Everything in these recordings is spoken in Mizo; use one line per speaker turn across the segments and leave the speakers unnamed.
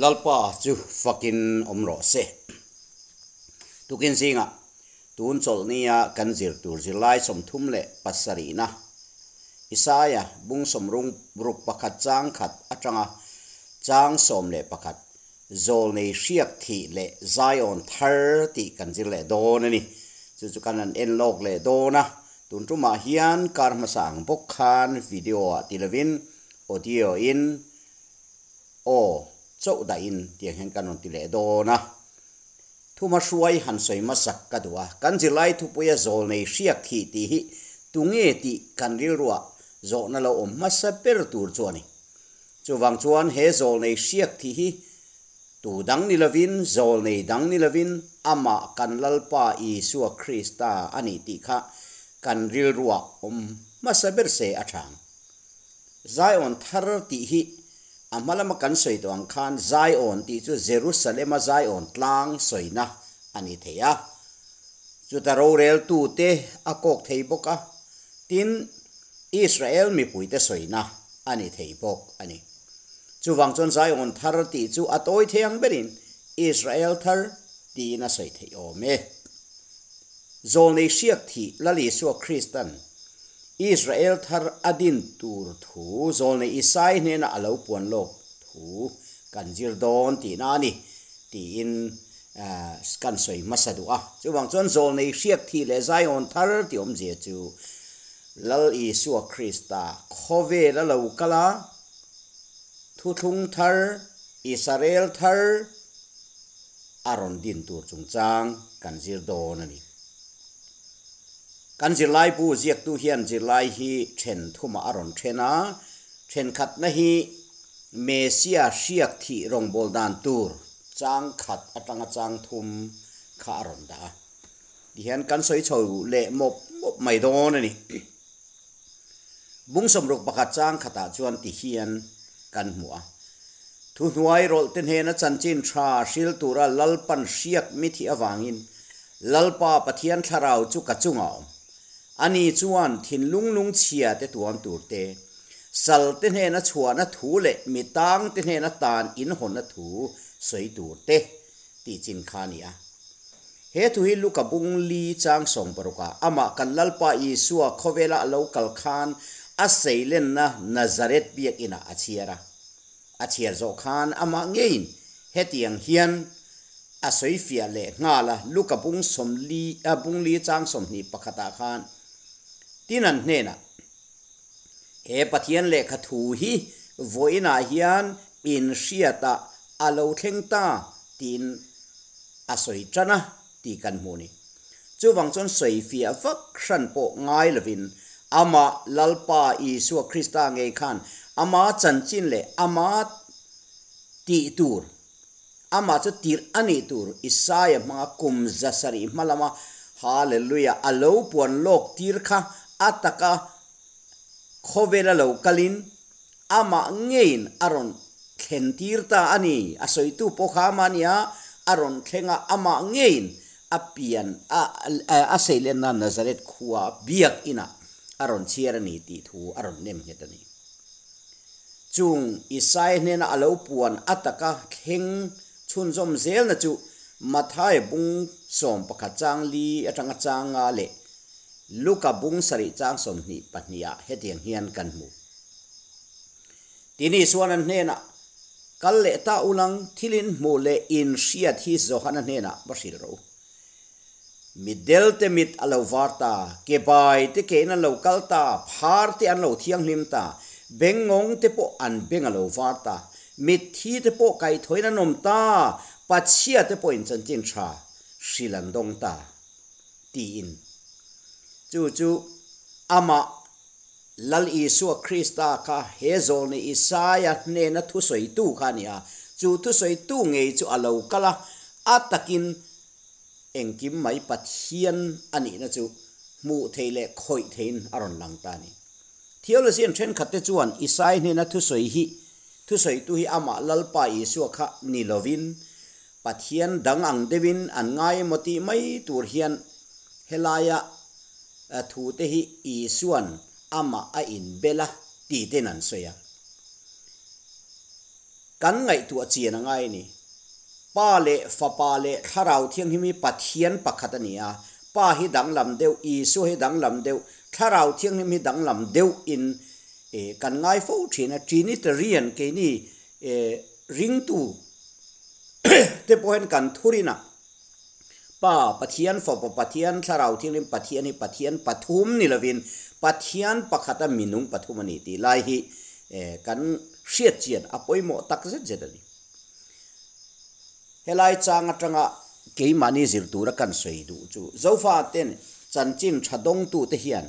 Lalpa chu fakin awm rawh se. Tukin zingah tun chawlhnia kan zir tur zirlai 37na Isaia bung sawmrung ruk pakhat chang khat atanga chang 11 zawlnei hriak thih leh Zion thar tih kan zir leh dawn a ni. Chu chu kan han en lawk leh dawn a, tun tumah hian kar hmasa ang bawk khan video ah ti lovin audio in Aw, chauh dahin tiang hian kan rawn ti leh dawn a. Thuma hruai han sawi hmasak ka duh a, kan zirlai thupuia zawlnei hriak thih tih hi tunge tih kan rilruah zawhna lo awm hmasa ber tur chu a ni. Chuvang chuan he zawlnei hriak thih hi tu dang ni lovin, zawlnei dang ni lovin amah kan Lalpa Isua Krista a nih tih kha kan rilruah awm hmasa ber se a tha ang. Zion thar tih hi a hma lama kan sawi tawh ang khan Zion tih chu Jerusalem-a Zion tlang sawina a ni thei a, chuta roreltute a kawk thei bawk a, tin, Israel mipuite sawina a ni thei bawk a ni. Chuvang chuan Zion thar tih chu a tawi thei ang berin Israel thar tiin a sawi theih awm e. Zawlnei hriak thih Lal Isua Kristan Israel thar a din tur thu zawlnei Isai hnena a lo puan lawk thu kan zir dawn tihna a ni tiin kan sawi hmasa duh a. Chuvang chuan zawlnei hriak thih leh Zion thar tih awmzia chu Lal Isua Krista khawvel a lo kal a, thuthlung thar, Israel thar a rawn din tur chungchang kan zir dawn a ni. Kan zirlai bu ziaktu hian zirlai hi then thumah a rawn then a, thenkhatna hi Mesia hriak thih rawngbâwl dan tur chang khat atanga chang thum kha a rawn dah a. Tihian kan sawi chho leh mawp mawp mai dawn a ni. Bung 61 chang khatah chuan tihian kan hmu a, Thuhnuai rawlhte hnena chanchin tha hril tura Lalpan hriak mi thih avangin Lalpa Pathian thlarau chu ka chungah a awm. Ani chuan thinlung lungchhia te tuam tur te, sal te hnena chhuahna thu leh mi tang te hnena tan inhawnna thu sawi tur te tih chin kha a ni a. He thu hi Luka bung li chang 60ah amah kan Lalpa Isua khawvela a lo kal khan a seilenna Nazareth biakinah a chhiar a. A chhiar zawh khan amah ngeiin hetiang hian a sawi fiah leh nghal a, Luka bung sawmli a bung li chang 21ah khan tin an hnenah, He Pathian lehkha thu hi vawiinah hian in hriatah a lo thleng ta tiin a sawi tan a tih kan hmuh a ni. Chuvang chuan sawi fiah vak hran pawh ngai lovin amah Lalpa Isua Krista ngei khan ama chanchin leh ama tih tur, amah chu tirh a nih tur Isaia hmanga kum 700 hma lama Hallelujah a lo puan lawk tir kha a taka khawvela lo kalin amah ngeiin a rawn thlen tir ta a ni. A sawitu pawh kha amah nia a rawn thleng a, amah ngeiin a pian a a seilenna Nazareth khua biak inah a rawn chhiar a ni tih thu a rawn nem nghet a ni. Chung Isaiah hnena a lo puan a taka thleng chhunzawm zelna chu Matthai bung 11 chang li atanga chang nga leh Luka bung sarih chang 22ah hetiang hian kan hmu. Tini chuan an hnenah, Kal leh ta ulang thilin hmuh leh in hriat hi Johana hnenah va hrilh rawh u. Mitdel te mit a lo var ta, ke bai te kein an lo kal ta, phar te an lo thianghlim ta, bengngawng te pawh an beng a lo var ta, mitthi te pawh kaihthawin an awm ta, pachhia te pawhin chanchin tha hrilh an dawng ta, tiin. Chu chu amah Lal Isua Krista kha he zawlni Isaia hnena thusawitu kha a ni a, chu thusawitu ngei chu a lo kal a, a takin engkim mai Pathian a nihna chu hmuh theih leh khawih theihin a rawn lang ta a ni. Theologian thenkhatte chuan Isai hnena thusawi hi thusawitu hi amah Lalpa Isua kha ni lovin Pathian dang ang deuhin an ngai emaw tih mai tur hian helaia thute hi Isua'n amah a inbel a tih ten an sawi a. Kan ngaihtuah chian a ngai a ni. Pa leh Fapa leh Thlarau Thianghlim hi Pathian pakhat a ni a, Pa hi danglam deuh, Isua hi danglam deuh, Thlarau Thianghlim hi danglam deuh in kan ngai fo thin a, Trinitarian keini ringtu te pawh hian kan thurin a, Pa Pathian, Fapa Pathian, Thlarau Thianghlim Pathian hi Pathian pathum ni lovin Pathian pakhata minung pathum a ni tih lai hi kan hriat chian a pawimawh tak zet zet a ni. Helai chang atanga keimahni zir tura kan sawi duh chu Zofaten chanchin tha dawngtute hian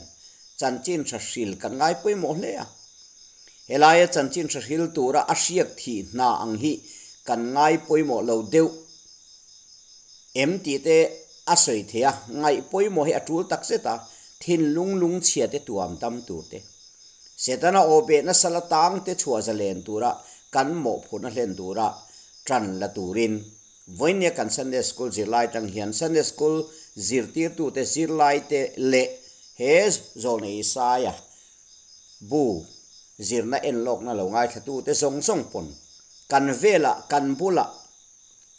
chanchin tha hril kan ngai pawimawh hle a. Helaia chanchin tha hril tura a hriak thih hna ang hi kan ngai pawimawh lo deuh em tih te a sawi thei a, ngaih pawimawh hi a tul tak zet a, thinlung lungchhia te tuam tam tur te, Setana aw beh nasa la tang te chhuah zalen tura kan mawhphurhna hlen tura tan la turin vawinia kan Sunday School zirlai tang hian Sunday School zirtirtute zirlaite leh he Zawlnei Isaia bu zirna enlawkna lo ngaithlatute zawng zawng pawn kan velah kan bulah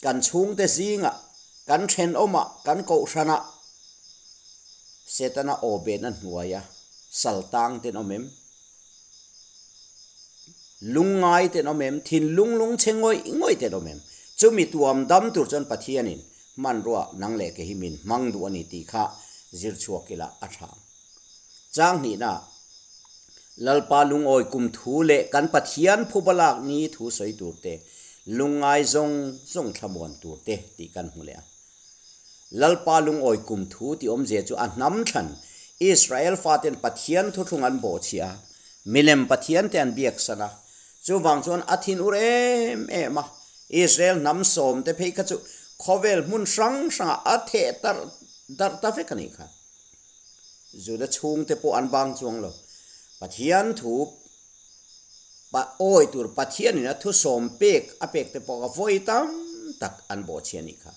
Kan chhungte zingah, kan thenawmah, kan kohhranah Setana aw behna hnuaia sal tang ten awm em? Lungngai ten awm em? Thinlung lungchhe ngawih ngawih ten awm em? Chumi tuam dam tur chuan Pathianin hmanrua nang leh ke hi min hmang duh a ni tih kha zir chhuak ila a tha ang. Chang hnihna, Lalpa lungawi kum thu leh kan Pathian phuba lak ni thu sawi tur te, lungngai zawng zawng thlamuan tur te tih kan hmu leh a. Lalpa lungawi kum thu tih awmzia chu a hnam thlan Israel faten Pathian thuthlung an bawhchhiah a, milem Pathian te an biaksan a, chuvang chuan a thin ur em em a, Israel hnam sawm te phei kha chu khawvel hmun hrang hrangah a theh tarh darh ta vek a nih kha. Juda chhungte pawh an bang chuang lo. Pathian thu pa awi tur Pathianin a thusawm pek a pek te pawh kha vawi tam tak an bawhchhia a nih kha.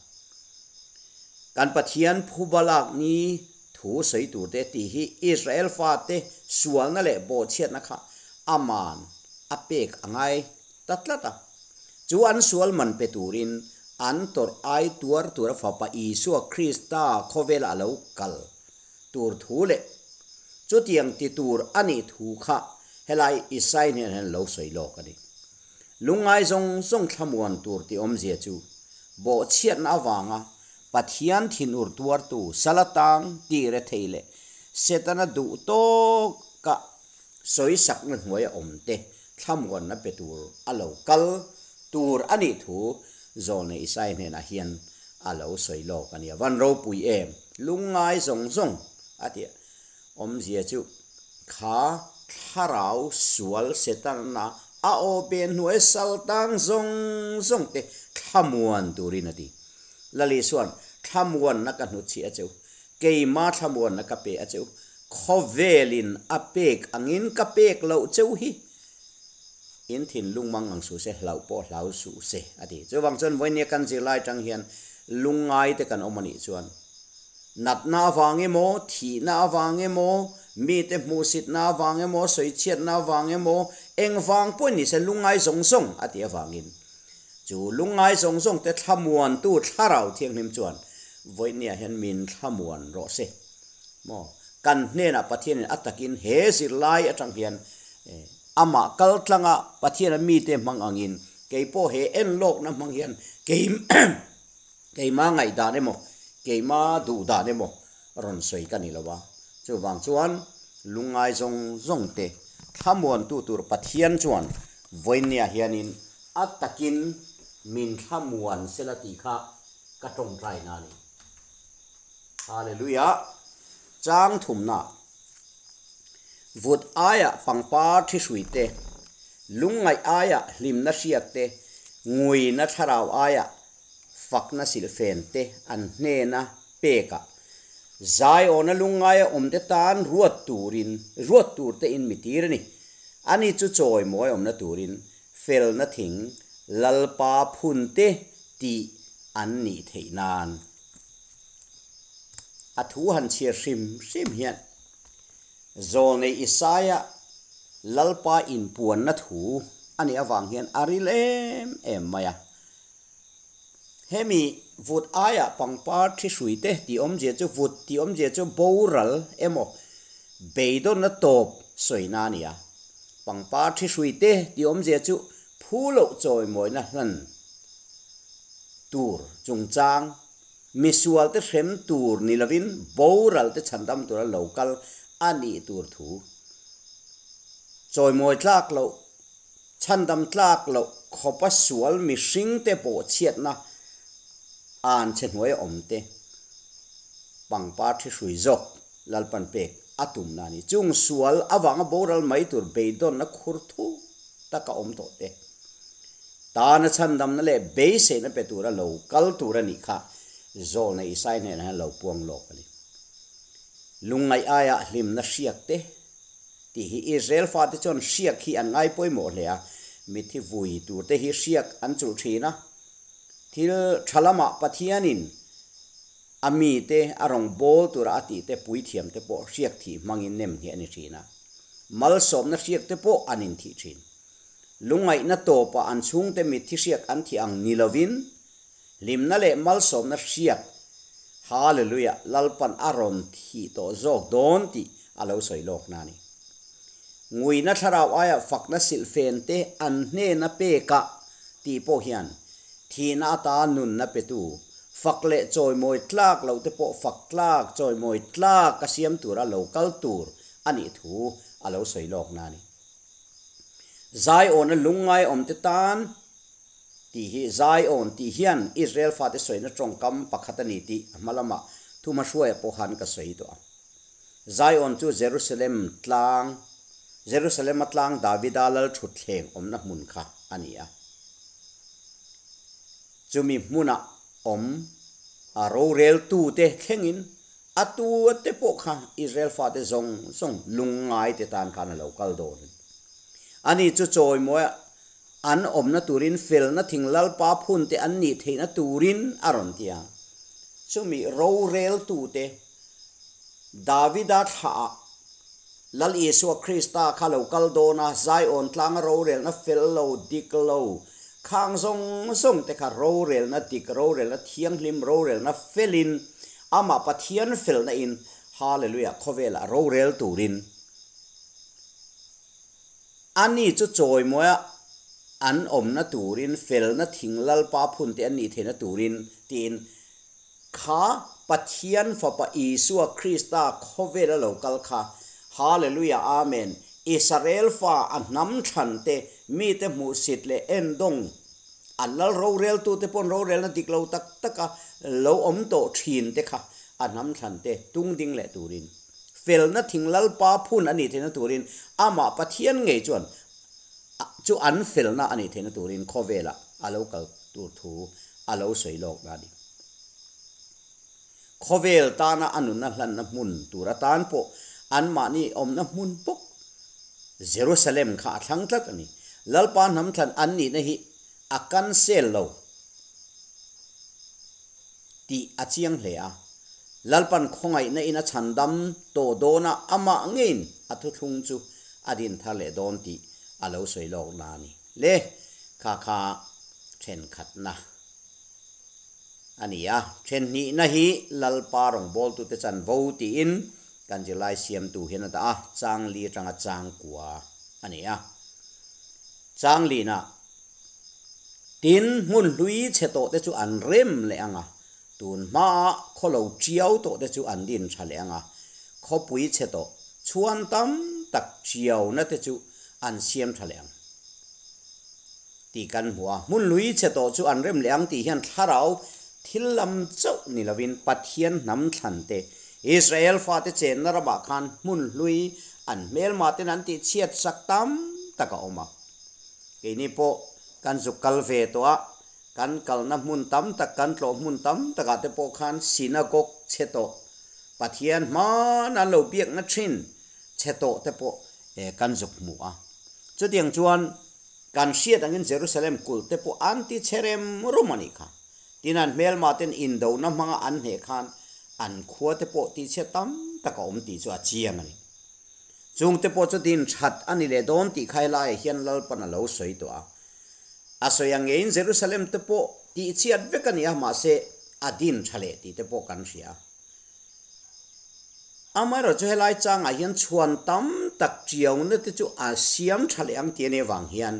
Kan Pathian phuba lak ni thu sawi tur te tih hi Israel fate sualna leh bawhchhiatna kha aman a pek a ngai ta tlat a. Chu an sual man pe turin an tawrh ai tuar tura Fapa Isua Krista khawvela a lo kal tur thu leh chutiang ti tur a nih thu kha helai Isai hnenah hian lo sawi lawk a ni. Lungngai zawng zawng thlamuan tur tih awmzia chu bawhchhiatna avanga Pathian thinur tuartu Salatang tih rethei leh Setana duh tawka Sawisakna hnuaia awmte thlamuanna pe tur a lo kal tur a nih thu Zawlnei Isaiah hnenah hian a lo sawi lawk a nia. Van ropui em? Lungngai zawng zawng a tih awmzia chu kha thlarau sual Setana a aw pe hnuai sal tang zawng zawng te thlamuan turin a ti. Lali chuan thlamuanna ka hnutchhiah a cheu. Keima thlamuanna ka pe a cheu. Khawvelin a pek angin ka pek loh cheu hi in thinlung mang ang suh se, hlauh pawh hlau suh se, a ti. Chuvang chuan vawinia kan zirlai atang hian lungngai te kan awm a nih chuan natna avang emaw, thihna avang emaw, mite hmuhsitna avang emaw, sawichhiatna avang emaw, engvang pawhin ni se lungngai zawng zawng a tih avangin chu lungngai zawng zawng te thlamuantu Thlarau Thianghlim chuan vawinia hian min thlamuan rawh se. Maw? Kan hnenah Pathianin a takin he zirlai atang hian amah kal tlanga Pathiana mite hmang angin kei pawh he enlawkna hmang hian kei keima ngaihdan emaw, keima duhdan emaw rawn sawi ka ni lo a. Chuvang chuan lungngai zawng zawng te thlamuantu tur Pathian chuan vawinia hianin a takin min thlamuan sela tih kha ka tawngtaina a ni. Hallelujah! Chang thumna, Vut aiah pangpar thi hrui te, lungngaih aiah hlimna hriak te, nguina thlarau aiah fakna silhfen te an hnena pekah zaiawna lungngaia awmte tan ruat turin ruat tur te in mi tir a ni. Ani chu chawimawi awmna turin felna thing Lalpa phun te tih an nih theih nan. A thu han chhiar hrim hrim hian Zawlnei Isaia Lalpa inpuanna thu a nih avang hian a ril em em mai a. Hemi vut aiah pangpar thi hrui te tih awmzia chu vut tih awmzia chu boral emaw beidawnna tawp sawina a ni a. Pangpar thi hrui te tih awmzia chu phu loh chawimawina hlan tur chungchang misual te hrem tur ni lovin boral te chhandam tura lo kal a nih tur thu chawimawi tlak loh Chhandam tlak loh khawpa sual mihringte bawhchhiatna an che hnuaia awmte pangpar thi hrui zawk Lalpan pek a tumna a ni. Chung sual avanga boral mai tur beidawnna khur thu taka awm tawh te tana chhandamna leh beiseina pe tura lo kal tur a nih kha Zawlna Isai hnenah hian lo puang lawk a ni. Lungngaih aia hlimna hriak te Tih hi Israel fate chuan hriak hi an ngai pawimawh hle a, mitthi vui turte hi hriak an chulh thin a. Thil tha lamah Pathianin a mite a rawn bawl tura a tihte puithiamte pawh hriak thih hmangin nem hi a ni thin a. Malsawmna hriakte pawh an inthih thin. Lungngaihna tawpah an chhungte mitthi hriak an thih ang ni lovin hlimna leh malsawmna hriak Hallelujah Lalpan a rawn thih tawh zawk dawn tih a lo sawi lawk na a ni. Nguina thlarau aia fakna silhfen te an hnena pekah tih pawh hian thihna ata nunna petu, fak leh chawimawi tlak loh te pawh fak tlak, chawimawi tlak a siam tura lo kal tur a nih thu a lo sawi lawk na a ni. Zaiawna lungngai awmte tan Tih hi Zion tih hian Israel fate sawina tawngkam pakhat a ni tih a hma lamah thuhmahruaia pawh khan ka sawi tawh a. Zion chu Jerusalem tlang, Jerusalem-a tlang Davida lal thutthleng awmna hmun kha a ni a. Chumi hmuna awm a roreltute thlengin a tuate pawh kha Israel fate zawng zawng lungngaite tan khan a lo kal dawn a ni. Ani chu chawimawi An awmna turin felna thing Lalpa phunte an nih theihna turin a rawn ti a. Chumi roreltute Davida thlaah Lal Isua Krista kha lo kal dawn a, Zion tlanga rorelna fel lo, dik lo, khang zawng zawng te kha rorelna dik, rorelna thianghlim, rorelna felin amah Pathian felna in Hallelujah khawvelah rorel turin Ani chu chawimawi an awmna turin, felna thing Lalpa phunte an nih theihna turin tiin kha Pathian Fapa Isua Krista khawvela lo kal kha Hallelujah Amen Israel fa a hnam thlan te mite hmuhsit leh endawng an lal roreltute pawn rorelna dik lo tak taka lo awm tawh thin te kha a hnam thlan te tung ding leh turin Felna thing Lalpa phun a nih theihna turin amah Pathian ngei chuan chu an felna a nih theihna turin khawvelah a lo kal tur thu a lo sawi lawk na a ni. Khawvel tana a nunna hlanna hmun tur atan pawh anmahni awmna hmun bawk Jerusalem kha a thlang tlat a ni. Lalpa hnamthlan an nihna hi a cancel lo. Tih a chiang hle a. Lalpan khawngaihna in a chhandam tawh dawn a, amah ngeiin a thuthlung chu a din thar leh dawn tih a lo sawi lawk na a ni. Le, kha kha thenkhatna a ni a. Thenhnihna hi Lalpa rawngbawltute chanvo tiin kan zirlai siamtu hian a dah a, changli atanga changkua a ni a. Changlina. Tin, hmun hlui chhe tawh te chu an rem leh ang a, tun hmaa khaw lo chiau tawh te chu an din tha leh ang a, khawpui chhe tawh chhuan tam tak chiauna te chu an siam tha leh ang tih kan hmu a. Hmun hlui chhe tawh chu an rem leh ang tih hian thlarau thil lam chauh ni lovin Pathian hnam thlan te, Israel fate chenna ramah khan hmun hlui an hmelma ten an tihchhiat sak tam tak a awm a. Keini pawh kan zuk kal ve tawh a, kan kalna hmun tam tak, kan tlawh hmun tam takah te pawh khan synagogue chhe tawh, Pathian hmana an lo biakna thin chhe tawh te pawh kan zuk hmu a. Chutiang chuan kan hriat angin Jerusalem kulh te pawh an ti chhe rem rum a nih kha. Tin an hmelma ten indona hmanga an hneh khan an khua te pawh tihchhiat tam tak a awm tih chu a chiang a ni. Chungte pawh chu din that a ni leh dawn tih kha helaiah hian Lalpan a lo sawi tawh a. A sawi ang ngeiin Jerusalem te pawh tihchhiat vek a ni a, mahse a din tha leh tih te pawh kan hria. Amaherawhchu chu helai changah hian chhuan tam tak tiauna te chu a siam tha leh ang tih a nih avang hian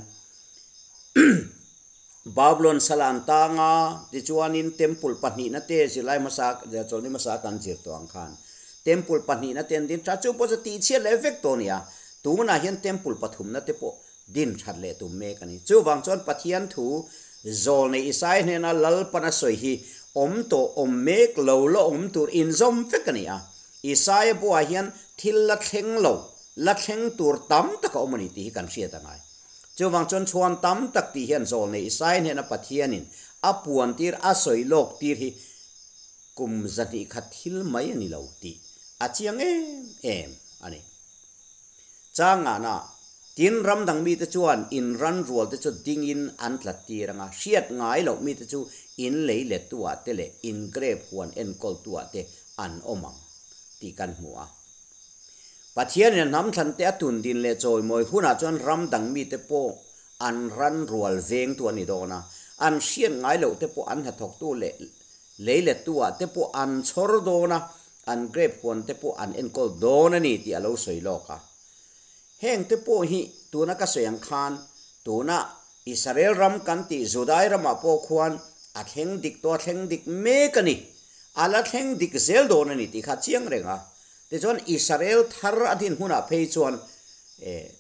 Babylon sala an tang a, tichuanin temple pahnihna te zirlai hmasa chawlhni hmasa kan zir tawh ang khan temple pahnihna te an din tha, chu pawh chu tihchhiat leh vek tawh a ni a, tunah hian temple pathumna te pawh din that leh tum mek a ni. Chuvang chuan Pathian thu zawlnei Isaia hnena Lalpan a sawi hi awm tawh awm mek lo la awm tur inzawm vek a ni a. Isaia buah hian thil la thleng lo, la thleng tur tam tak a awm a ni tih hi kan hriat a ngai. Chuvang chuan chhuan tam tak tih hian zawlnei Isaia hnena Pathianin a puan tir a sawi lawk tir hi kum zahnih khat thil mai a ni lo tih a chiang em em a ni. Changana, tin ram dang mite chuan in ran rual te chu dingin an tlat tir ang a, hriat ngai loh mite chu in lei let tu ah te leh in grape huan enkawl tu ah te an awm ang tih kan hmu a. Pathianin a hnam thlan te a tun din leh chawimawi hunah chuan ram dang mite pawh an ran rual veng tu an ni dawn a, an hriat ngai loh te pawh an hnathawktu leh lei let tu ah te pawh an chhawr dawn a, An grape huan te pawh an enkawl dawn a ni tih a lo sawi lawk a. Heng te pawh hi tuna ka sawi ang khan tuna Israel ram kan tih Judai ramah pawh khuan a thleng dik tawh a thleng dik mek a ni. A la thleng dik zel dawn a ni tih kha a chiang reng a. Tichuan Israel thar a din hunah phei chuan eh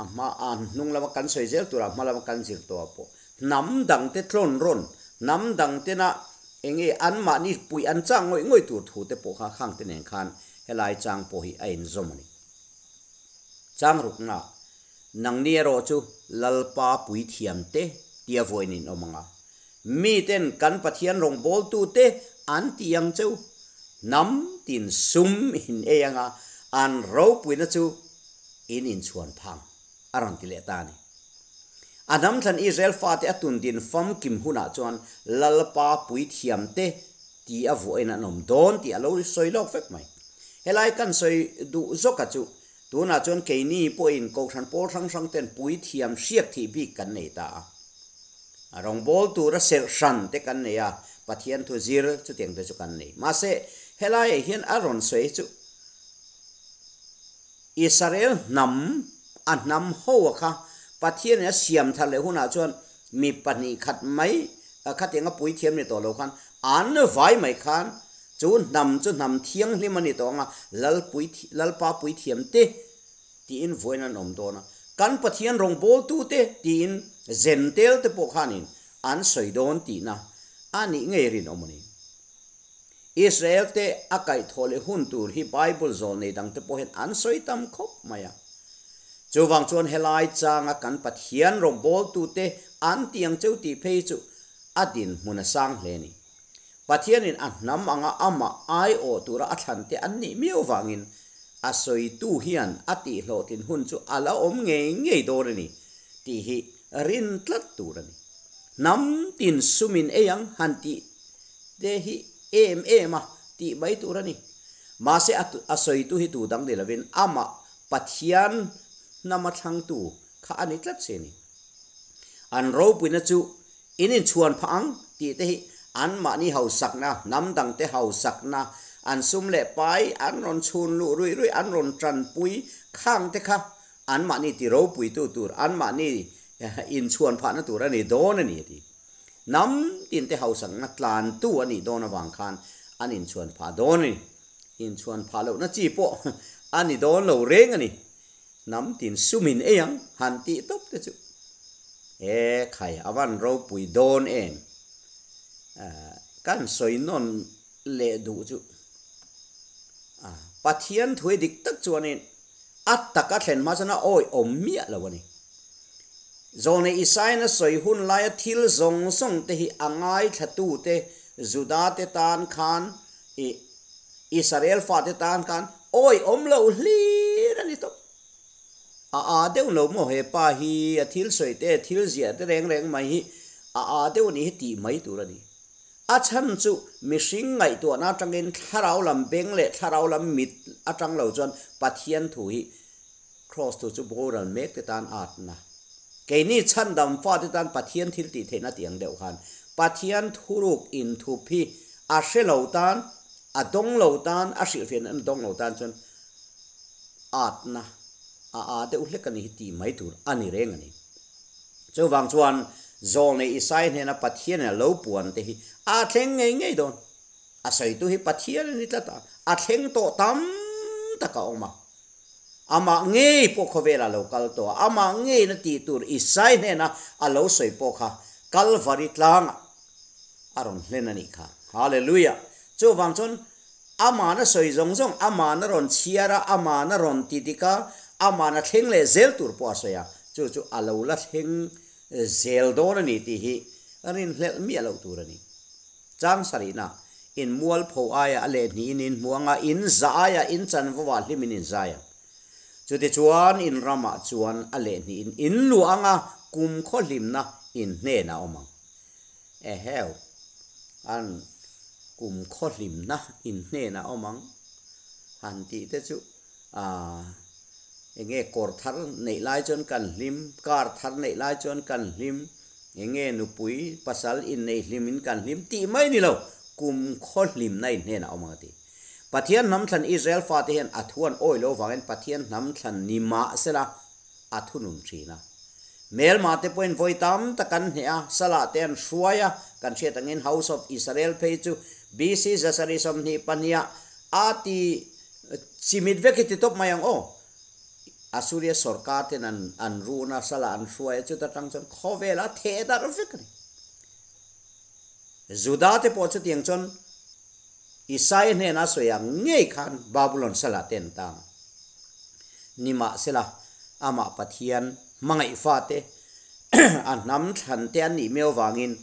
a hma a hnung lama kan sawi zel turah hma lama kan zir tawh ah pawh hnam dang te tlawn rawn, hnam dang tena eng nge anmahni puih an chak ngawih ngawih tur thu te pawh kha khang te nen khan helai chang pawh hi a inzawm a ni. Chang rukna, Nangni erawh chu Lalpa puithiam te tia vawiin in awm ang a, miten kan Pathian rawngbawltu te an ti ang cheu, hnam tin sum in ei ang a, an ropuina chu in inchhuan phang, a rawn ti leh ta a ni. A hnamthlan Israel fate a tun din famkim hunah chuan Lalpa puithiamte ti a vuahin an awm dawn tih a lo sawi lawk vek mai. Helai kan sawi duh zawka chu tunah chuan keini pawhin Kohhran pawl hrang hrang ten puithiam hriak thih bik kan nei ta a. A rawngbâwl tura serh hran te kan nei a, Pathian thu zir chutiang te chu kan nei. Mahse, helaiah hian a rawn sawi chu Israel hnam, a hnam ho a kha Pathianin a siam thar leh hunah chuan mi pahnih khat mai, khatiang a puithiam ni tawh lo khan an vai mai khan chu hnam chu hnam thianghlim a ni tawh ang a, Lalpui, Lalpa puithiam te tiin vawiin an awm dawn a, kan Pathian rawngbawltute tiin Zentel te pawh khanin an sawi dawn tihna a nih ngei rinawm a ni. Israel te a kaihthawh leh hun tur hi Bible zawl nei dang te pawh hian an sawi tam khawp mai a. Chuvang chuan helai changa kan Pathian rawngbawltute an ti ang cheu tih phei chu a dinhmun a sang hle a ni. Pathianin a hnam anga amah aiawh tura a thlan te an nih miau vangin a sawitu hian a tihhlawhtlin hun chu a la awm ngei ngei dawn a ni tih hi rin tlat tur a ni. Hnam tin sumin ei ang han tih te hi em em a tih mai tur a ni. Mahse a sawitu hi tu dang ni lovin amah Pathian hnama thlangtu kha a ni tlat si a ni. An ropuina chu in inchhuan phah ang tih te hi anmahni hausakna, hnam dangte hausakna, an sum leh pai an rawn chhun luh ruih ruih, an rawn tanpui khang te kha anmahni ti ropuitu tur, anmahni inchhuan phahna tur a ni dawn a ni a ti. Hnam tin te hausakna tlantu a nih dawn avang khan an inchhuan phah dawn a ni. Inchhuan phah lohna chi pawh a ni dawn lo reng a ni. Hnam tin sumin ei ang han tih tawp te chu e khai a van ropui dawn em. Kan sawi nawn leh duh chu Pathian thuai dik tak chuanin a taka thlen hma chuan a awi awm miah lo a ni. Zawlnei Isaiah-na sawi hun laia thil zawng zawng te hi a ngaithlatute Juda-te tan khan i Israel fate tan khan awi awm lo hlir a ni tawp. A aa deuh lo maw he pa hi a thil sawi te thil ziah te reng reng mai hi a aa deuh a nih hi tih mai tur a ni. A chhan chu mihring ngaihtuahna atangin thlarau lam beng leh thlarau lam mit atang lo chuan Pathian thu hi Kraws thu chu boral mek te tan atna. Keini chhandam fate tan Pathian thil tih theihna tih ang deuh khan Pathian thuruk inthup hi a hre lo tan, a dawng lo tan, a hrilhfiahna a dawng lo tan chuan atna a aa deuh hlek a ni hi tih mai tur a ni reng a ni. Chuvang chuan Zawlnei Isaiah hnena Pathianin a lo puan te hi a thleng ngei ngei dawn. A sawitu hi Pathian a ni tlat a, a thleng tawh tam tak a awm a. Amah ngei pawh khawvelah a lo kal tawh a, amah ngeiin a tih tur Isaiah hnena a lo sawi pawh kha Kalvari tlangah a rawn hlen a nih kha. Hallelujah! Chuvang chuan Aman a sawi zawng zawng, aman a rawn chhiar a, aman a rawn ti dik a, aman a thleng leh zel tur pawh a sawi a, chu chu a lo la thleng zel dawn a ni tih hi rinhlelh miah loh tur a ni. Chang sarihna, in mualpho aia a leh hnihin in hmuang a, in za aia in chanvo ah hlimin in zai ang. Chutichuan in ramah chuan a leh hnihin in luah anga kumkhaw hlimna in hnenah a awm ang. Eheu, an kum khawhlimna in hnenah awm ang han tih te chu aah enge kawr thar neih lai chuan kan hlim, car thar neih lai chuan kan hlim, enge nupui pasal inneih hlim in kan hlim tih mai ni lo, kum khawhlimna in hnenah awm ang a ti. Pathian hnam thlan Israel fate hian a thu an awi lo vangin Pathian hnam thlan ni mah sela a thunun thin a. Hmelma te pawhin vawi tam tak an hneh a, Salah te an hruai a, kan hriat angin House of Israel phei chu BC 722 ah a ti chimit vek hi ti tawp mai ang aw. Assuria sorkar ten an an run a, Salah an hruai a, chuta tang chuan khawvel a theh darh vek a ni. Juda te pawh chutiang chuan Isaia hnena sawi ang ngei khan Babulon salah te an tang a. Nimahsela, amah Pathian hmangaih fate a hnam thlan te an nih miau vangin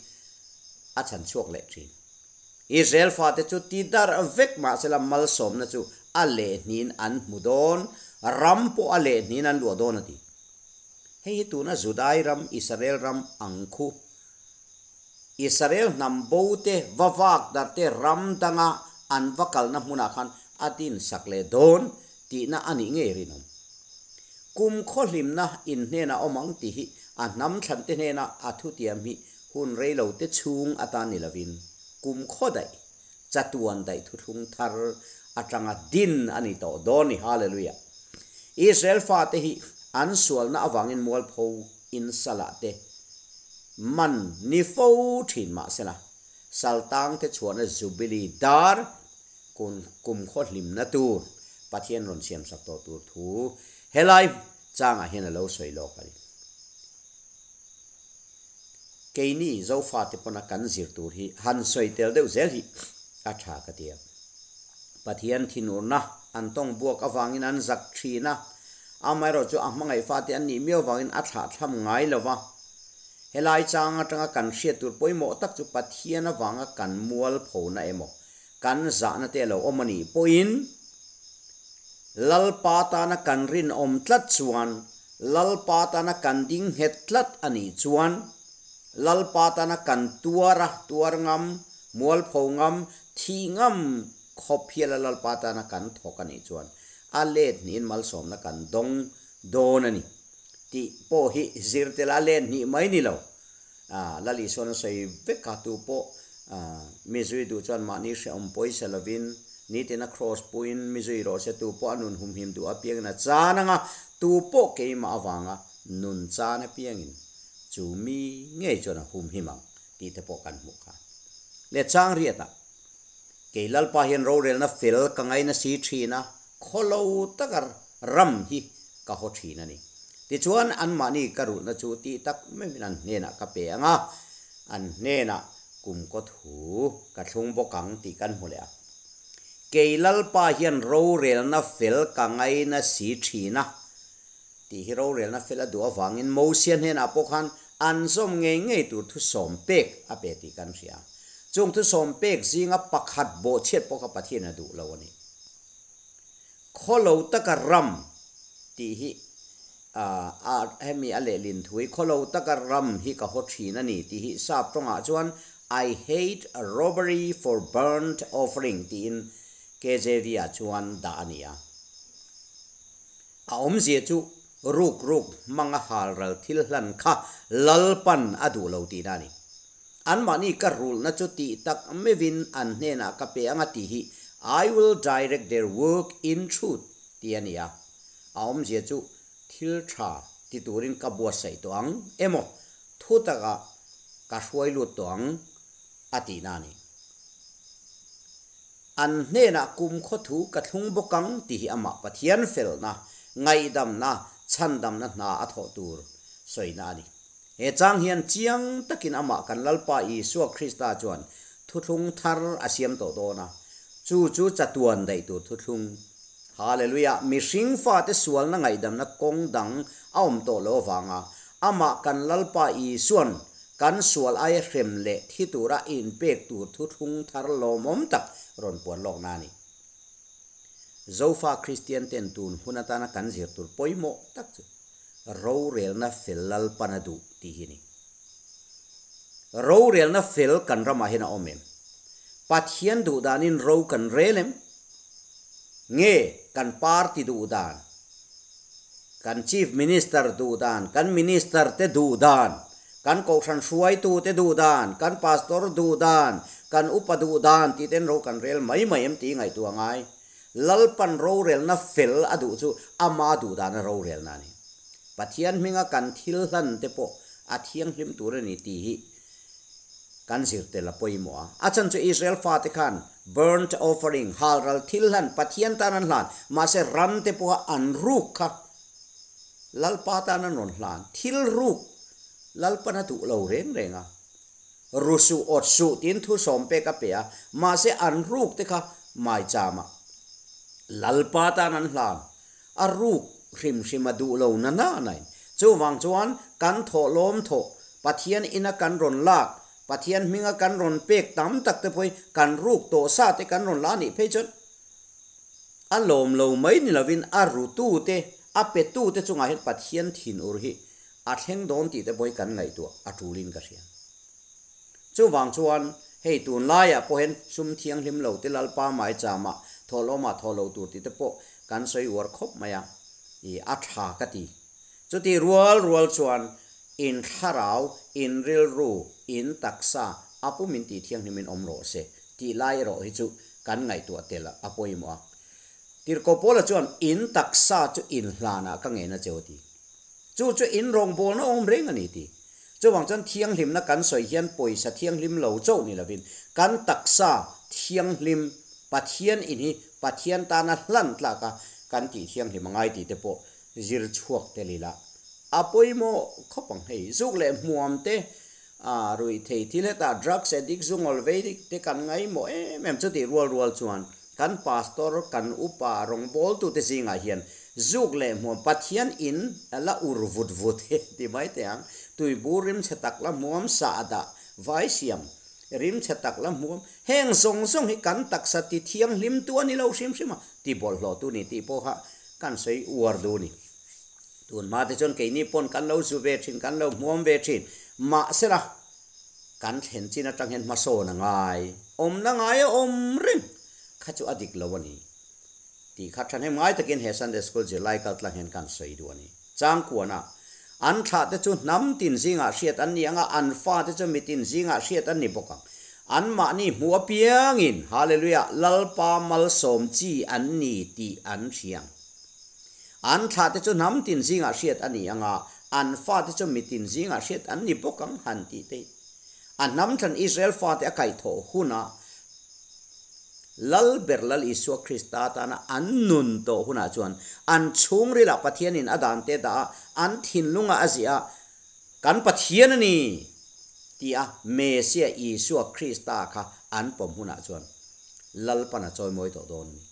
a chhan chhuak leh thin. Israel fate chu ti darh vek mahsela malsawmna chu a lehhnihin an hmu dawn, ram pawh a lehhnihin an luah dawn a ti. Hei hi tuna Judai ram, Israel ram ang khu Israel hnam bo te va vak dar te ram danga an va kalna hmunah khan a din sak leh dawn tihna a nih ngei rinawm. Kum khawhlimna in hnenah awm ang tih hi a hnam thlan te hnena a thutiam hi hun rei lo te chhung atan ni lovin kum khaw daih, chatuan daih thuthlung thar atanga din a ni tawh dawn ni. Hallelujah! Israel fate hi an sualna avangin mualpho in salah te man ni fo thin mahsela, saltang te chhuahna Jubilee dar kun kum khaw hlimna tur Pathian rawn siam sak tawh tur thu helai changah hian a lo sawi lawk a ni. Keini Zofate pawna kan zir tur hi han sawi tel deuh zel hi a tha ka ti a. Pathian thinurna an tawng buak avangin an zak thin a, Amaherawh chu a hmangaih fate an nih miau vangin a thlahthlam ngai lo va. Helai chang atanga kan hriat tur pawimawh tak chu Pathian avanga kan mualphona emaw, kan zahna te a lo awm a nih pawhin Lalpa tana kan rinawm tlat chuan, Lalpa tana kan ding nghet tlat a nih chuan, Lalpa tana kan tuar a, tuar ngam, mualpho ngam, thih ngam khawp hiala Lalpa tana kan thawk a nih chuan a let hnihin malsawmna kan dawng dawn a ni tih pawh hi zir tel a let hnih mai ni lo. Lal Isuan a sawi vek a, tu pawh mi zui duh chuan mahni hrehawm pawisa lovin nitin a kraws puiin mi zui rawh se, tu pawh a nun humhim duh apiangin a chan ang a, tu pawh keimah avanga nun chan apiangin chu mi ngei chuan a humhim ang tih te pawh kan hmuh kha. Leh chang riatah Kei Lalpa hian rorelna fel ka ngaina si thin a, khawlo taka ram hi ka haw thin a ni. Tichuan, anmahni ka rulhna chu tih tak meuhin an hnenah ka pe ang a, an hnenah kum kaw thu ka thlung bawk ang tih kan hmu leh a. Kei Lalpa hian rorelna fel ka ngaina si thin a, tih hi rorelna fel a duh avangin Mosia hnenah pawh khan an zawm ngei ngei tur thusawm pek a pe tih kan hria. Chung thusawm pek zinga pakhat bawhchhiat pawh kha Pathian a duh lo a ni. Khawlo taka ram tih hi a hemi a lehlin thu hi khawlo taka ram hi ka haw thin a ni tih hi sap tawngah chuan I hate robbery for burnt offering tiin KJV-ah chuan dah a ni a. A awmzia chu ruk ruk hmanga halral thil hlan kha Lalpan a duh lo tihna a ni. Anmahni ka rulhna chu tih tak meuhin an hnenah ka pe anga tih hi I will direct their work in truth tih a ni a. A awmzia chu thil tha ti turin ka buatsaih tawh ang emaw thu takah ka hruai lut tawh ang a tihna a ni. An hnenah kumkhaw thu ka thlung bawk ang tih hi amah Pathian felna, ngaihdamna, chhandamna hna a thawh tur sawina a ni. He chang hian chiang takin amah kan Lalpa Isua Krista chuan thuthlung thar a siam tawh dawn a, chu chu chatuan daih tur thuthlung. Hallelujah! Mihring fate sualna ngaihdamna kawng dang a awm tawh lo avanga amah kan Lalpa Isuan kan sual aia hrem leh thi tura a inpek tur thuthlung thar lawmawm tak rawn puan lawkna a ni. Zofa Kristian ten tun hun atana kan zir tur pawimawh tak chu rorelna fel Lalpan a duh tih hi a ni. Rorelna fel kan ramah hian a awm em? Pathian duh danin ro kan rel em? Nge kan party duh dan, kan Chief Minister duh dan, kan Minister te duh dan, kan Kohhran hruaitu te duh dan, kan Pastor duh dan, kan upa duh dan tih ten ro kan rel mai mai em tih ngaihtuah ngai. Lalpan rorelna fel a duh chu ama duh dana rorelna a ni. Pathian hminga kan thil hlan te pawh a thianghlim tur a ni tih hi kan zir tel a pawimawh a. A chhan chu Israel fate khan burnt offering, halral thil hlan, Pathian tan an hlan, mahse ram te pawha an ruk kha Lalpa tan an rawn hlan. Thil ruk Lalpan a duh lo reng reng a. Ru suh, awt suh tiin thu sawm pek a pe a, mahse an ruk te kha maicham ah Lalpa tan an hlan. A ruk hrim hrim a duh lo na na nain. Chuvang chuan kan thawh lawm thawh, Pathian ina kan rawn lak, Pathian hminga kan rawn pek tam tak te pawhin kan ruk tawh sa te kan rawn la nih phei chuan a lawm lo mai ni lovin a rutu te, a petu te chungah hian Pathian thinur hi a thleng dawn tih te pawhin kan ngaihtuah a tulin ka hria. Chuvang chuan hei tunlaiah pawh hian sum thianghlim lo te Lalpa maichama thawhlawmah thawh lo tur tih te pawh kan sawi uar khawp mai a, i a tha ka ti. Chuti rual rual chuan in thlarau, in rilru, in taksa a pum in tih thianghlim in awm rawh se tih lai erawh hi chu kan ngaihtuah tel a pawimawh a. Tirhkoh Paula chuan in taksa chu inhlanah ka ngen a cheu a ti. Chu chu in rawngbawlna awm reng a ni ti. Chuvang chuan thianghlimna kan sawi hian pawisa thianghlim lo chauh ni lovin kan taksa thianghlim Pathian in hi Pathian tana hlan tlak a kan tih thianghlim a ngai tih te pawh zir chhuak tel ila a pawimawh khawp ang hei. Zuk leh hmuam te a ruih thei thil hetah drugs addict zungawl vei te kan ngaihmawh em em chutih rual rual chuan kan pastor kan upa rawngbawltute zingah hian zuk leh hmuam Pathian in la ur vut vut hi ti mai teh ang tuibur rimchhe tak la hmuam sa a dah vai siam rimchhe tak la hmuam heng zawng zawng hi kan taksa ti thianghlim tu a ni lo hrim hrim a ti bawlhhlawh tu ni tih pawh kha kan sawi uar duh a ni. Tun hma te chuan keini pawn kan lo zu ve thin, kan lo hmuam ve thin. Mahsela, kan thlen chin atang hian hmasawn a ngai, awmna ngai a awm reng kha chu a dik lo a ni tih kha thahnem ngai takin he Sunday School zirlai kal tlang hian kan sawi duh a ni. Changkuana, An thlah te chu hnam tin zingah hriat an ni ang a, an fa te chu mitin zingah hriat an ni bawk ang. Anmahni hmuh apiangin, Hallelujah, Lalpa malsawm chi an ni tih an hria ang. An thlahte chu hnam tin zingah hriat a ni ang a, an fate chu mitin zingah hriat an ni bawk ang, han tih te. A hnam thlan Israel fate a kaihthawh hunah Lal ber Lal Isua Krista tana an nun tawh hunah chuan an chhungrilah Pathianin a dan te dah a, an thinlungah a ziah a, Kan Pathian a ni! tia Mesia Isua Krista kha an pawm hunah chuan Lalpan a chawimawi tawh dawn a ni.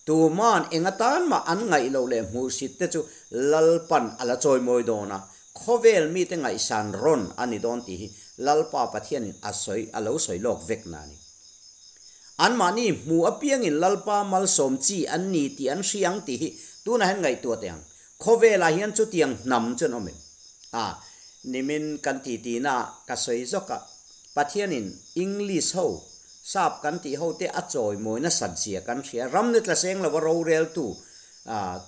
Tuman eng atan mah an ngaih loh leh hmuhsit te chu Lalpan a la chawimawi dawn a, khawvel mite ngaihsan rawn a ni dawn tih hi Lalpa Pathianin a sawi a lo sawi lawk vek na a ni. Anmahni hmu apiangin Lalpa malsawm chi an ni tih an hria ang tih hi tunah hian ngaihtuah teh ang. Khawvelah hian chutiang hnam chu an awm em? A, nimin kan titi naah ka sawi zawk a. Pathianin English ho, sap kan tih ho te a chawimawi nasat zia kan hria. Ram ni tla seng lova roreltu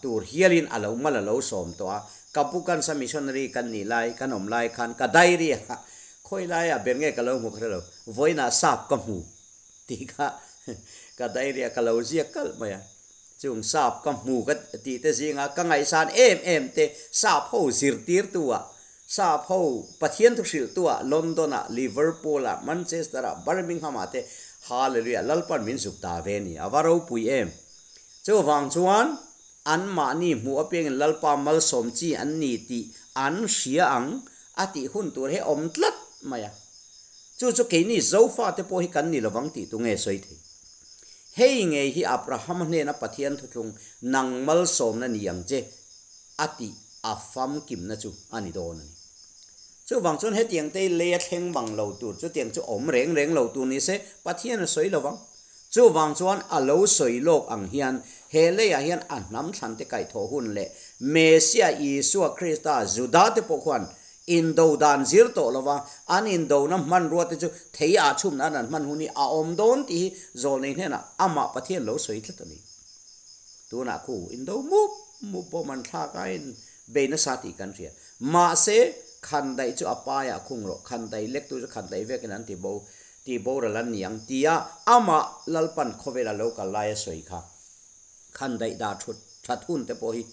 tur hialin a lo mal a lo sawm tawh a. Ka pu Kansa missionary kan nih lai, kan awm lai khan ka diary ah khawi laiah ber nge ka lo hmu kha hre lo, vawiinah sap ka hmu tih kha ka diary ah ka lo ziak kalh mai a. Chung sap ka hmu ka tih te zinga ka ngaihsan em em te sap ho zirtirtu ah, sap ho Pathian thu hrilhtu ah London ah, Liverpool ah, Manchester ah, Birmingham ah te Hallelujah Lalpan min zuk ta ve ni, a va ropui em. Chuvang chuan anmahni hmuh apiangin Lalpa malsawm chi an ni tih an hria ang a tih hun tur hi awm tlat mai a. Chu chu keini Zofate pawh hi kan ni lovang tih tu nge sawi thei. Hei ngei hi Abrahama hnena Pathian thuthlung nang malsawmna ni ang che a tih a famkimna chu a ni dawn a ni. Chuvang chuan hetiang te lei a thleng bang lo tur, chutiang chu awm reng reng lo tur ni se Pathian a sawi lo vang. Chuvang chuan a lo sawi lawk ang hian he leiah hian a hnam thlan te kaihthawh hun leh Messiah Isua Krista Juda te pawh khuan Indo dan zir tawh lova an indona hmanrua te chu thei ah chhum nan an hman hun hi a awm dawn tih hi zawlnei hnenah amah Pathian lo sawi tlat a ni. Tunah khu indo mup mup bawm an thlak a in bei nasa tih kan hria. Mahse, khandaih chu a paiah khung rawh, khandaih lektu chu khandaih vekin an ti bo, ti boral an ni ang tia amah Lalpan khawvela lo kal lai a sawi kha. Khandaih dah thut that hun te pawh hi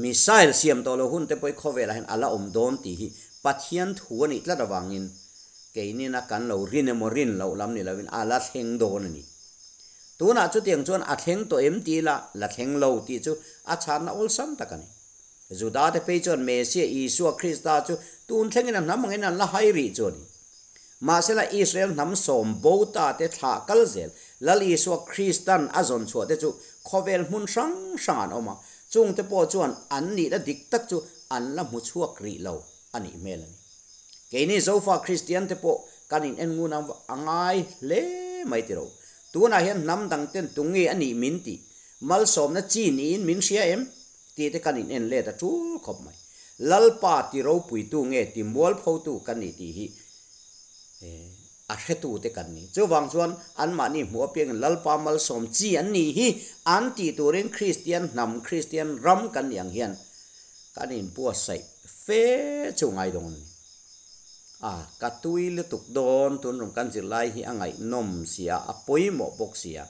missile siam tawh lo hun te pawh hi khawvelah hian a la awm dawn tih hi Pathian thu a nih tlat avangin keinina kan lo rin emaw rin loh lam ni lovin a la thleng dawn a ni. Tunah chutiang chuan a thleng tawh em tih ila la thleng lo tih chu a chhanna awlsam tak a ni. Juda te phei chuan Messiah Isua Krista chu tun thlengin a hnam angin an la hai rih chu a ni. Mahsela Israel hnam sawm bo ta te thlah kal zel Lal Isua Kristan a zawn chhuah te chu khawvel hmun hrang hrang an awm a, chung te pawh chuan an nihna dik tak chu an la hmu chhuak rih lo a nih hmel a ni. Keini Zofa Kristian te pawh kan in en ngun a ngai hle mai tiro. Tunah hian hnam dang ten tunge a nih min tih, malsawmna chi niin min hria em? Tih te kan in en let a tul khawp mai. Lalpa ti ropuitu nge ti mualphotu kan ni tih hi a hretu te kan ni. Chuvang chuan anmahni hmuh apiangin Lalpa malsawm chi an nih hi an tih turin Kristian hnam, Kristian ram kan nih ang hian kan inbuatsaih fe chu ngai dawn a ni. A, ka tui lutuk dawn tun rum kan zirlai hi a ngaihnawm sia, a pawimawh bawk sia.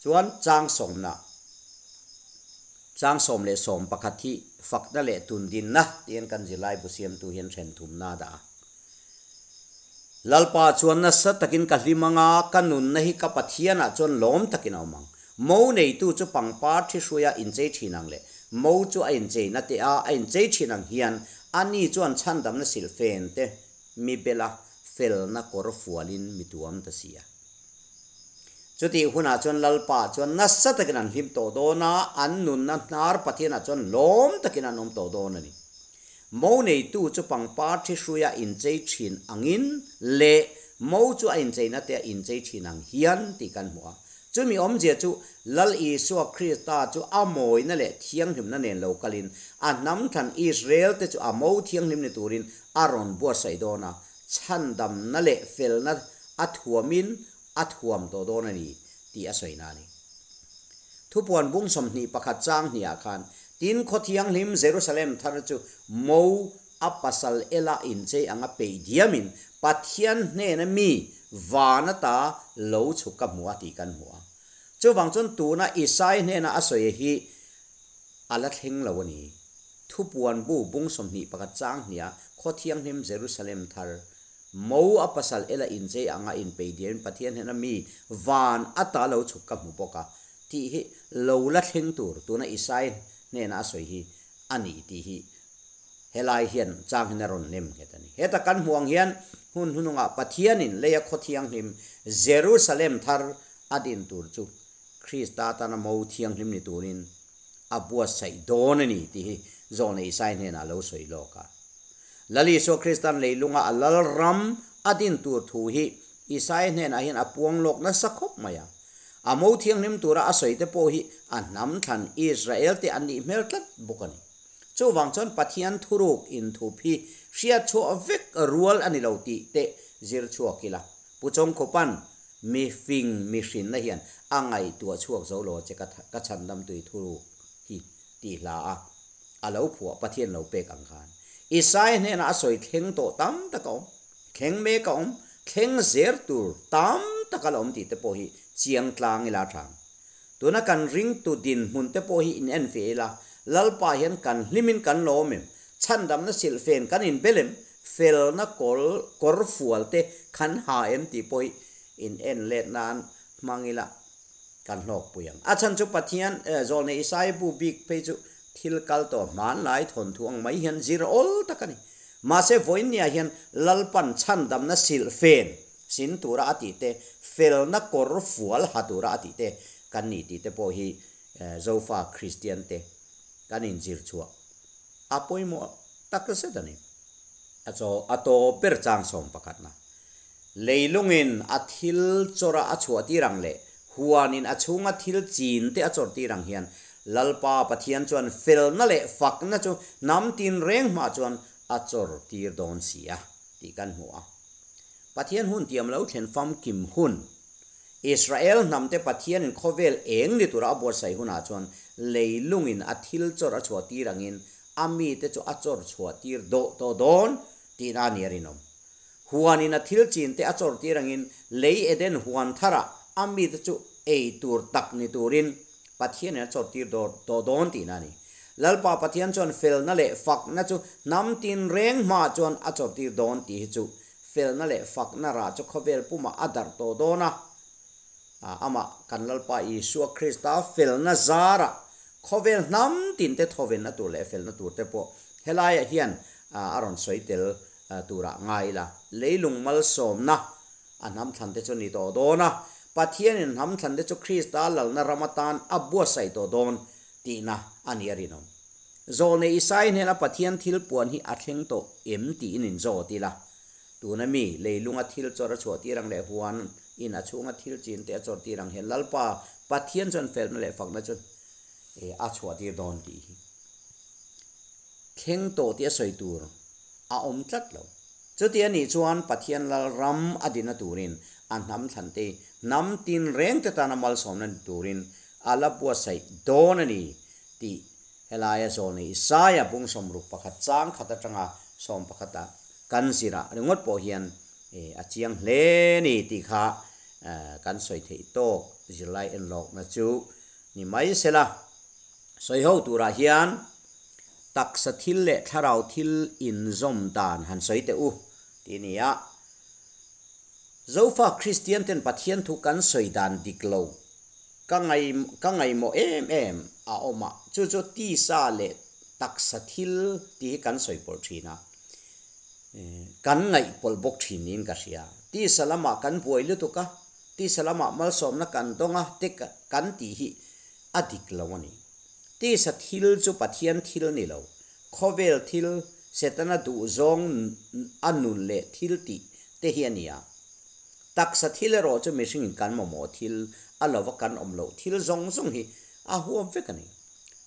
Chuan chang sawmna, chang 11 hi fakna leh tundinna tiin kan zirlai bu siamtu hian then thumna a dah a. Lalpa chuan nasa takin ka hlim ang a, ka nunna hi ka Pathianah chuan lawm takin a awm ang. Mo neitu chu pangpar thi hruaia inchei thin ang leh mo chu a incheina te a a inchei thin ang hian ani chuan chhandamna silhfen te mi bela felna kawr fualin mi tuam ta si a. Chutih hunah chuan Lalpa chuan nasa takin an hlim tawh dawn a, an nunna hnar Pathianah chuan lawm takin an awm tawh dawn a ni. Mo neitu chu pangpar thi hruia inchei thin angin leh mo chu a incheina te a inchei thin ang hian tih kan hmu a. Chumi awmzia chu Lal Isua Krista chu a mawina leh thianghlimna nen lo kalin a hnam thlan Israel te chu a mo thianghlim ni turin a rawn buatsaih dawn a, chhandamna leh felna a thuamin a thuam tawh dawn a ni tih a sawina a ni. Thupuan bung 21 chang hniah khan, Tin, khaw thianghlim Jerusalem thar chu mo a pasal ela inchei anga peih diamin Pathian hnena mi van ata lo chhuk ka hmu a tih kan hmu a. Chuvang chuan tuna Isai hnena a sawi hi a la thleng lo a ni. Thupuan bu bung 21 chang hniah khaw thianghlim Jerusalem thar Mo a pasal ela inchei anga inpei diamin Pathian hnena mi van ata lo chhuk ka hmu bawk a tih hi lo la thleng tur tuna Isai hnena a sawi hi a ni tih hi helai hian chang hian a rawn nem nghet a ni. Heta kan hmuh ang hian hun hnunungah Pathianin leia khaw thianghlim Jerusalem thar a din tur chu Krista tana mo thianghlim ni turin a buatsaih dawn a ni tih hi Zawlnei Isai hnenah a lo sawi lawk a. Lal Isua Kristan leilunga a lal ram a din tur thu hi Isai hnenah hian a puang lawk nasa khawp mai a. A mo thianghlim tura a sawi te pawh hi a hnam thlan Israel te an nih hmel tlat bawk a ni. Chuvang chuan Pathian thuruk inthup hi hriat chhuah vek rual a ni lo tih te zir chhuak ila. Pu Chawngkhupan mi fing mihrinna hian a ngaihtuah chhuak zo lo che ka chhandam tui thuruk hi tih hla a a lo phuah Pathian lo pek ang khan Isaiah hnenah a sawi thleng tawh tam tak a awm, thleng mek a awm, thleng zer tur tam tak a la awm tih te pawh hi chiang tlang ila a tha ang. Tuna kan ringtu dinhmun te pawh hi in en fe ila, Lalpa hian kan hlimin kan lawm em? Chhandamna silhfen kan inbel em? Felna kawl kawr fual te kan ha em tih pawh hi in en let nan hmang ila kan hlawkpui ang. A chhan chu Pathian Zawlnei Isaiah bu bik phei chu thil kal tawh hmanlai thawnthu ang mai hian zir awl tak a ni. Mahse vawiinniah hian Lalpan chhandamna silhfen Sin tura a tih te, felna kawr fual ha tura a tih te kan ni tih te pawh hi Zofa Kristian te kan inzir chhuah a pawimawh tak zet a ni. A chaw a tawp ber chang sawm pakhatna. Leilungin a thil chawra a chhuah tir ang leh huanin a chhunga thil chin te a chawr tir ang hian Lalpa Pathian chuan felna leh fakna chu hnam tinreng hmah chuan a chawr tir dawn si a tih kan hmu a. Pathian hun tiam lo thlen famkim hun, Israel hnamte Pathianin khawvel eng ni tura a buatsaih hunah chuan leilungin a thil chawr a chhuah tir angin a mite chu a chawr chhuah tir dawh tawh dawn tihna a ni a rinawm. Huanin a thil chinte a chawr tir angin lei Eden huan tharah a mite chu ei tur tak ni turin Pathianin a chawr tir tawh dawn tihna a ni. Lalpa Pathian chuan felna leh fakna chu hnam tinreng hmaah chuan a chawr tir dawn tih hi chu felna leh fakna rah chu khawvel pumah a darh tawh dawn a. Amah kan Lalpa Isua Krista felna zarah khawvel hnam tinte thawvenna tur leh felna tur te pawh helaiah hian a rawn sawi tel turah ngai ila. Leilung malsawmna A hnam thlan te chu ni tawh dawn a, Pathianin hnam thlan te chu Krista lalna ram atan a buatsaih tawh dawn tihna a ni a rinawm. Zawlnei Isai hnena Pathian thil puan hi a thleng tawh em tiin in zawt ila, tuna mi leilunga thil chawr a chhuah tir ang leh huan in a chhunga thil chin te a chawr tir ang hian Lalpa Pathian chuan felna leh fakna chu a chhuah tir dawn tih hi thleng tawh tih a sawi tur a awm tlat lo. Chuti a nih chuan Pathian lal ram a dina turin a hnam thlan te hnam tinreng te tana malsawmna ni turin a la buatsaih dawn a ni tih helaia zawlnei Isaia bung 61 chang khat atanga 11 a kan zirah ringawt pawh hian a chiang hle ni tih kha kan sawi theih tawk zirlai enlawkna chu ni mai sela. Sawiho turah hian taksa thil leh thlarau thil inzawm dan han sawi teh u tih a ni a. Zofa Kristian ten Pathian thu kan sawi dan dik lo ka ngai ka ngaihmawh em em a awm a, chu chu tisa leh taksa thil tih hi kan sawi pawlh thin a, kan ngaihpawlh bawk thin niin ka hria. Tisa lamah kan buai lutuk a, tisa lamah malsawmna kan dawng a te kan tih hi a dik lo a ni. Tisa thil chu Pathian thil ni lo, khawvel thil, Setana duhzawng a nun leh thil tih te hi a ni a. Taksa thil erawh chu mihringin kan mamawh thil, a lova kan awm loh thil zawng zawng hi a huam vek a ni.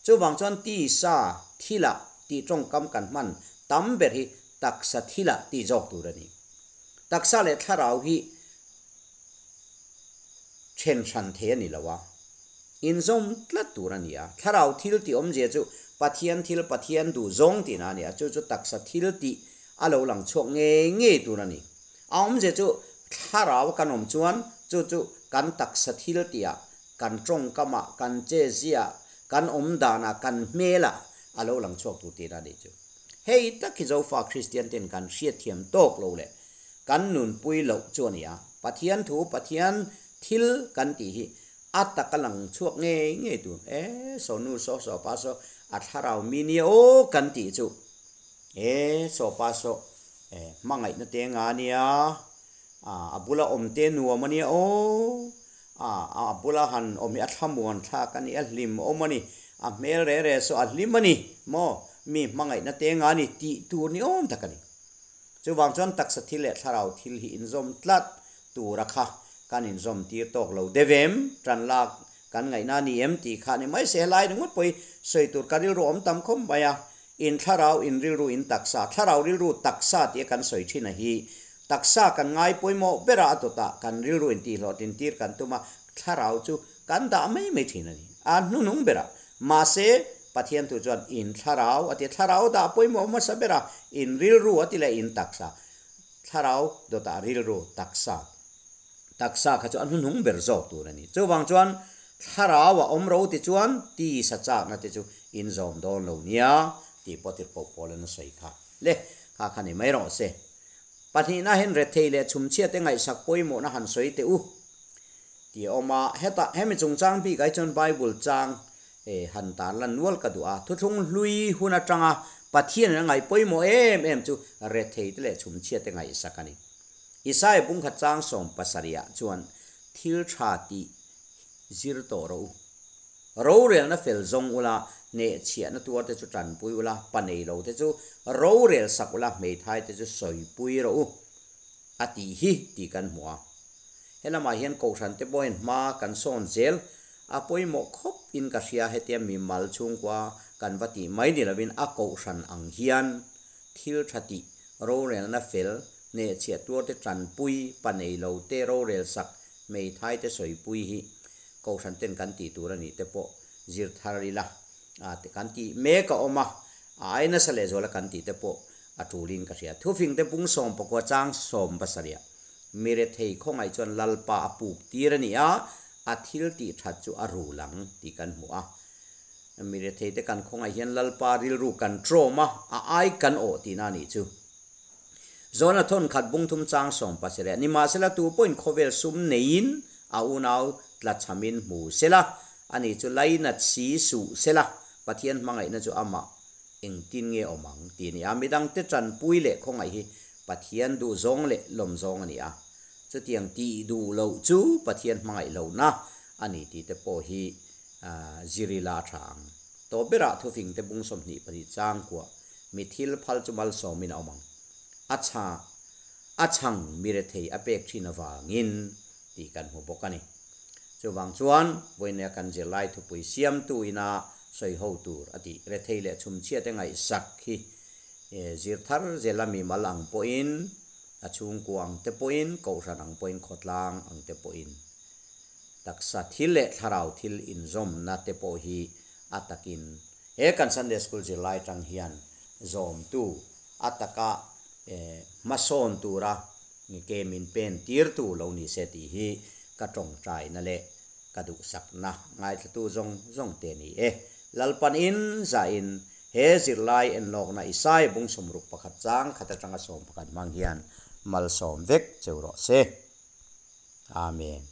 Chuvang chuan tisa thilah tih tawngkam kan hman tam ber hi taksa thilah tih zawk tur a ni. Taksa leh thlarau hi then hran thei a ni lo a. Inzawm tlat tur a ni a. Thlarau thil tih awmzia chu Pathian thil Pathian duh zawng tihna a ni a, chu chu taksa thil tih a lo lang chhuak ngei ngei tur a ni. A awmzia chu thlarau kan awm chuan chu chu kan taksa thil tihah, kan tawngkamah, kan cheziah, kan awm danah, kan hmelah a lo lang chhuak tur tihna a nih chu. Hei tak hi Zofa Kristian ten kan hriatthiam tawk lo leh kan nunpui loh chu a ni a. Pathian thu Pathian thil kan tih hi A tak a lang chhuak ngei ngei tur. E saw nu saw saw pa saw a thlarau mi nia aw kan tih chu. E saw pa saw e hmangaihna te nga nia a a bula awm te nuam a nia aw a a bula han awm hi a thlamuan thlak a ni a hlim awm a ni a hmel re re saw a hlim a ni maw mi hmangaihna te nga ni tih tur ni awm tak a ni. Chuvang chuan taksa thil leh thlarau thil hi inzawm tlat tura kha kan inzawm tir tawk lo deuh em? Tan lak kan ngaihna a ni em tih kha a ni mai se. Helai ringawt pawh hi sawi tur ka rilru awm tam khawp mai a. In thlarau, in rilru, in taksa, thlarau rilru taksa tia kan sawi thin a hi taksa kan ngai pawimawh ber a, a tawtah kan rilru in tihhlawhtlin tir kan tum a, thlarau chu kan dah mai mai thin a ni. A hnuhnung berah mahse Pathian thu chuan in thlarau a ti, thlarau dah pawimawh hmasa ber a, in rilru a ti leh in taksa, thlarau dawtah rilru taksa. Taksa kha chu a hnuhnung ber zawk tur a ni. Chuvang chuan thlarau a awm ro ti chuan tisa chakna te chu in zawm dawn lo nia tih pawh tirhkoh pawl an a sawi kha. Le, kha kha ni mai rawh se. Pahnihna hian rethei leh chhumchhiate ngaihsak pawimawhna han sawi teh u tih a awm a. Hetah hemi chungchang bikah hi chuan Bible chang han tan lan nual ka duh a. Thuthlung hlui hun atanga Pathian in a ngaih pawimawh em em chu rethei te leh chhumchhiate ngaihsak a ni. Isaiah bungkhat chang 70 ah chuan thil tha tih zir tawh rawh u. Rorelna fel zawng ula, hnehchhiahna tuar te chu tanpui ula, pa nei lo te chu rorel sak ula, hmeithai te chu sawipui rawh u a tih hi tih kan hmu a. Helamah hian Kohhran te pawhin hma kan sawn zel a pawimawh khawp in ka hria, hetia mimal chhungkua kan va tih mai ni lovin a Kohhran ang hian thil tha tih, rorelna fel, hnehchhiah tuarte tanpui, pa nei lo te rorel sak, hmeithai te sawipui hi Kohhran ten kan tih tur a nih te pawh zir thar ila a te kan tih mek a awm a, a ai nasa lehzuala kan tih te pawh a tulin ka hria. Thufing te pung 19 chang 70 ah Mirethei khawngaih chuan Lalpa a puk tir a ni a, a thil tih that chu a rul ang tih kan hmu a. Mirethei te kan khawngaih hian Lalpa rilru kan trawm a, a ai kan awh tihna a nih chu. Zawna thawn khat bung thum chang 17 Nimahsela tu pawhin khawvel sum neiin a unau tlachhamin hmu sela, ani chu lainat si suh sela, Pathian hmangaihna chu amah engtin nge awm ang tih a ni a. Midangte tanpui leh khawngaih hi Pathian duhzawng leh lawmzawng a ni a. Chutiang tih duh loh chu Pathian hmangaih lohna a ni tih te pawh hi zirila a tha ang. Tawp berah thufingte bung 22 chang kuah mi thil phal chu malsawmin a awm ang. A chha a chhang mi rethei a pek thin avangin tih kan hmu bawk a ni. Chuvang chuan vawinia kan zirlai thupui siamtu ina sawi ho tur a tih rethei leh chhumchhiate ngaihsak hi zir thar zela mi mal ang pawhin, a chhungkua ang te pawhin, kohhran ang pawhin, khawtlang ang te pawhin Taksa thil leh thlarau thil inzawmna te pawh hi a takin he kan Sunday School zirlai atang hian zawmtu, a taka hmasawn tura ke min pen tirtu lo ni se tih hi ka tawngtaina leh ka duhsakna ngaithlatu zawng zawng te a ni e. Lalpan in zahin he zirlai enlawkna Isaiah bung 61 chang khat atanga 11 hmang hian malsawm vek cheu rawh se. Amen.